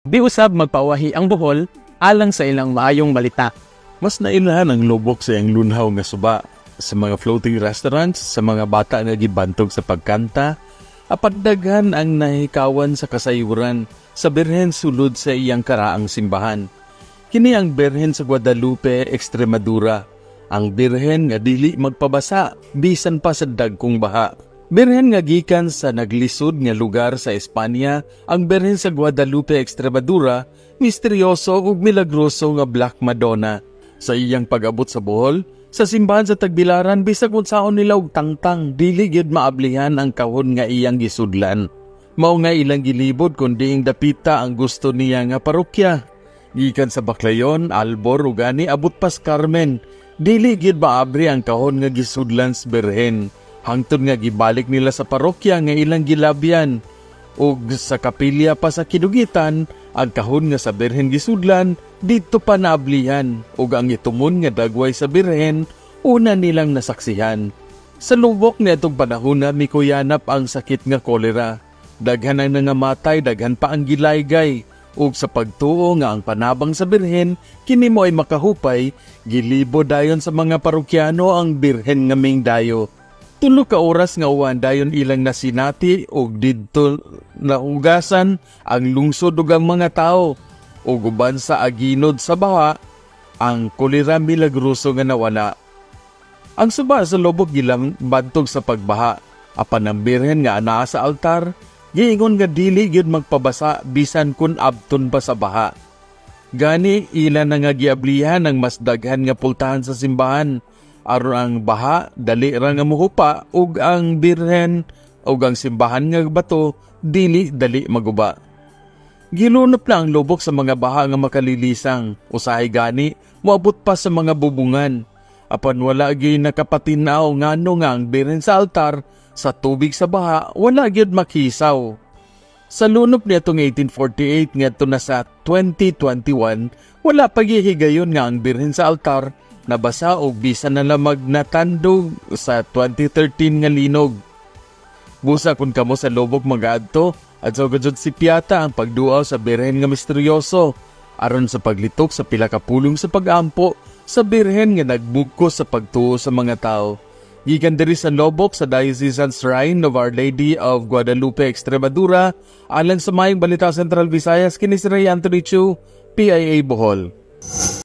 Di usab magpawahi ang Bohol alang sa ilang maayong balita. Mas nailhan ang Loboc sa iyang lunhaw nga suba, sa mga floating restaurants, sa mga bata nga gibantog sa pagkanta, apan daghan ang nahikawan sa kasayuran sa Birhen sulod sa iyang karaang simbahan. Kini ang Birhen sa Guadalupe, Extremadura. Ang Birhen nga dili magpabasa bisan pa sa dagkong baha. Birhen nga gikan sa naglisod nga lugar sa Espanya, ang Birhen sa Guadalupe, Extremadura, misteryoso ug milagroso nga Black Madonna. Sa iyang pag-abot sa Bohol, sa simbahan sa Tagbilaran, bisag unsaon nila og tangtang, dili gyud maablihan ang kahon nga iyang gisudlan. Mao nga ilang gilibod kung diing dapita ang gusto niya nga parokya. Gikan sa Baclayon, Albor ug ani abot pas Carmen, dili gyud maabri ang kahon nga gisudlan sa Birhen. Hangtod nga gibalik nila sa parokya nga ilang gilabyan. Ug sa kapilya pa sa Kidugitan, ang kahon nga sa Birhen gisudlan, didto pa naablihan ug ang itumon nga dagway sa Birhen una nilang nasaksihan. Sa Loboc niadtong panahon na mikuyanap ang sakit nga kolera. Daghan ang nangamatay, daghan pa ang gilaygay. Ug sa pagtuo nga ang panabang sa Birhen kini mo ay makahupay, gilibo dayon sa mga parokyano ang Birhen nga mingdayo. 3 ka oras nga uwan dayon ilang nasinati ug didto nahugasan ang lungsod ug ang mga tao. Ug uban sa aginod sa baha, ang kolera milagroso nga nawala. Ang suba sa Loboc gilang bantog sa pagbaha. Apan ang Birhen nga anaa sa altar, giingon nga dili gyud magpabasa bisan kun abton pa sa baha. Gani ila na nga giablihan ang mas daghan nga pultahan sa simbahan aron ang baha dali ra nga muhupa ug ang Birhen ug ang simbahan nga bato dili dali maguba. Gilunop na ang Loboc sa mga baha nga makalilisang, usahay gani moabot pa sa mga bubungan. Apan wala gyud nakapatinaw ngano nga ang Birhen sa altar sa tubig sa baha wala gyud makisaw. Sa lunop niadtong 1848 ngadto na sa 2021, wala pa gihigayon nga ang Birhen sa altar nabasa og bisan na lamag natandog sa 2013 nga linog. Busa kung kamo sa Loboc magaadto, at sa gajud si Piata ang pagduaw sa Birhen nga misteryoso aron sa paglitok sa pila ka pulong sa pagampo sa Birhen nga nagbugkos sa pagtuo sa mga tao. Gikan diri sa Loboc sa Diocesan Shrine of Our Lady of Guadalupe, Extremadura, alang sa Maayong Balita Central Visayas, kini si Ray Anthony Chu, PIA Bohol.